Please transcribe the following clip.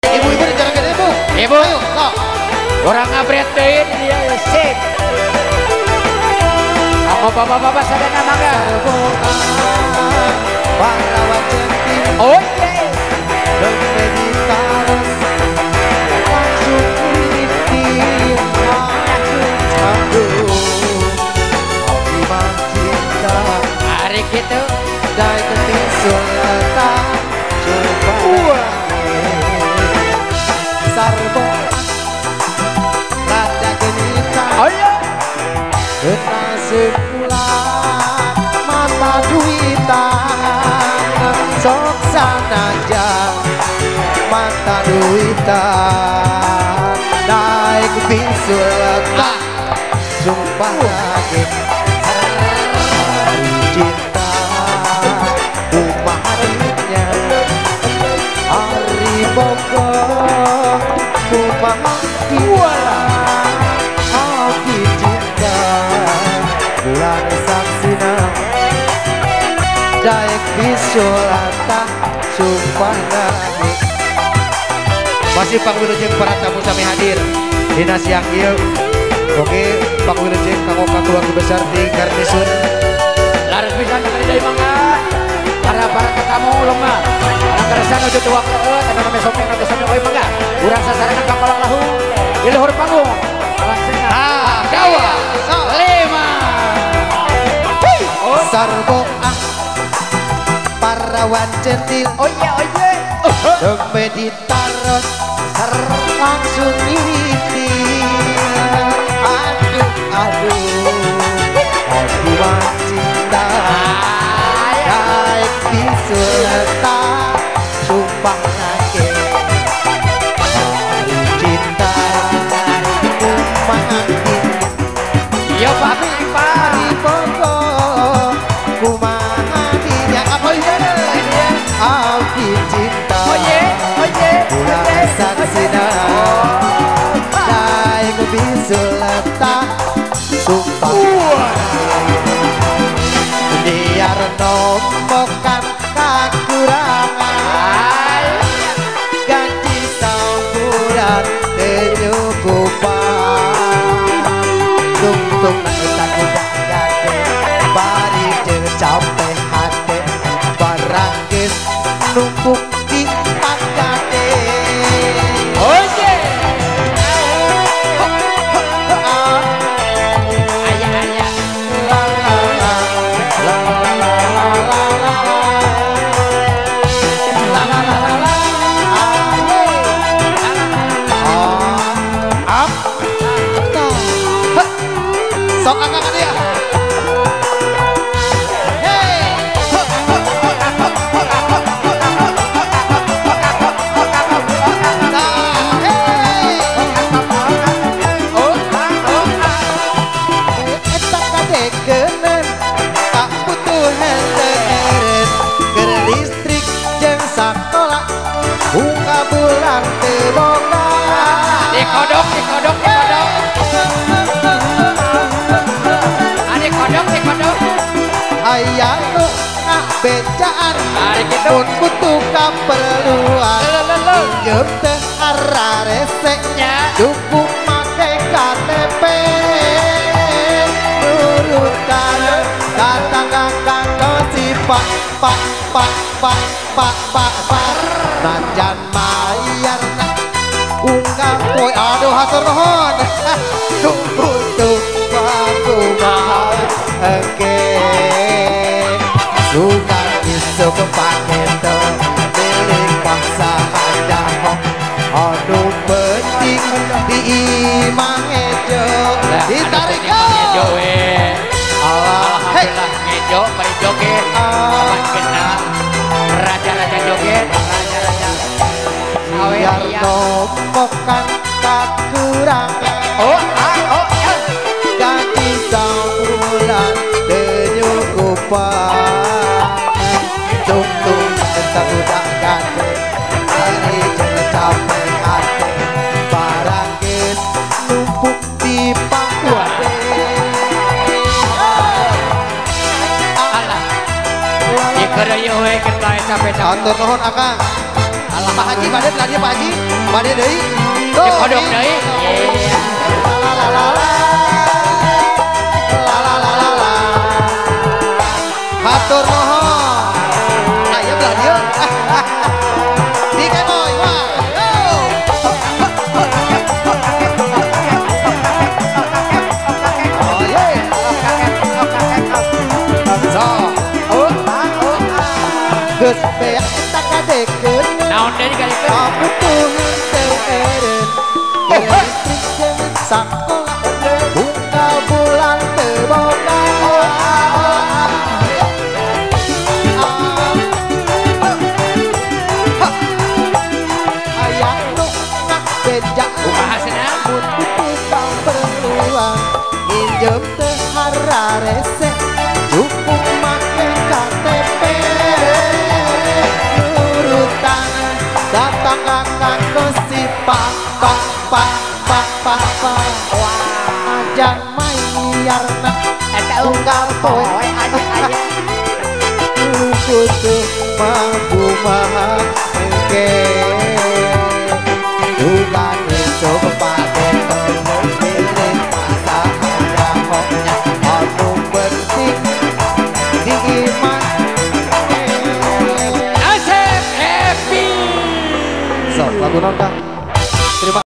Ibu-ibu dijarakeun ibu. Ibu. Ayo, sok. Urang ngabret deui di dieu ya sip. Kanggo bapak-bapak sadayana mangga. Pahlawan centil. Oh iya. Nembe ditaros langsung ngintil. Aduh, abdi mah cinta. Ari kitu. Daek sultan coba. Sarbo rada genita. Oh iya. Nasib pulang mata duitan sok sanajan mata duitan naik bisulta sumpah lagi cinta kumaharinya hari pokok kumaharinya abdi cinta bulan saksina daek bisulata sumpah lagi. Masih Pak Wilujeng para tamu sami hadir dina siang ieu. Oke Pak Wilujeng kanggo keluarga besar di Garnisun. Laras pisan kali deui mangga. Para para tetamu lemah. Orang kersa nuju tuak leueut anu name sopeng anu sami oge mangga. Urang sasarengan ka kolong lahu di luhur panggung. Langsung ah, 2, 5. Sarbo ah parawan centil. Oh iya, oh iya. Nembe ditaros langsung ngintil. Aduh, aduh, aku mah cinta naik bisulta sumpah nake hari cinta kumaha. Yo papi hari pokok kumaha dinya apa iya abdi cinta. Oh ye, oh ye, bulan saksina daek bisulta sumpah biar nombokan kakurangan gaji sabulan tenyukupan tung-tung tak gade bari jeung capek hate barang geus numpuk di pagade. Oh ye. Ayah ayah. La la la la la la la la La la la la la. Up. Sok angkat dia. Hey. Oh ah oh ah. Eta kadekeunan tak butuh henteu keur listrik jeung sakola buka bulan teu boga. Dikodok, dikodok, dikodok. Dikodok, dikodok. Aya nu ngabejaan Ari kitu. mun butuh kaperluan Lelelele. pinjem teh ararese Nya. cukup make KTP nurutan kata kanggo si pak pak pak pak pak pak pak najan mayarna unggal poe aduh hatur nuhun butuh kumaha engke suka isuk paketo milik paksa hadaho anu penting di imah ejo ditarik ngejo we. Allah hei Alhamdulillah ngejo bari joget. Kapan kena raja-raja joget, raja-raja. Awe biar aya. nombokan kakurangan Oh ah oh ya. gaji sabulan tenyukupan tung-tung tentang gade hari jeung capek hate barang geus numpuk di pagade. Alah. Dikeureuy we keur bae capek-capek. Hatur nuhun akang. Pak Haji bade belah dieu Pak Haji. Bade deui. Dikodok deui. La la la la. La la la la. Hatur nuhun. Aya belah dieu. Di Keboy, wah. Oh yeah. So, oh, geus beak tak kadekeun. Naon deui kadekeun? Kabutuhan teu eren. Listrik jeung sakola unggal bulan teu boga. Hayang nu ngabeja kumaha cenah? Mun butuh kaperluan nginjem teu hararese cukup make KTP. Nurutan datang kanggo si pak pak pak pak pak pak. Ajan mayarna eta unggal poe aja aja. Kudu mampu maha engke. Bukan coba pakai pilih pasangan honya anu penting di iman. Asep happy. Sok lagu naon Kang?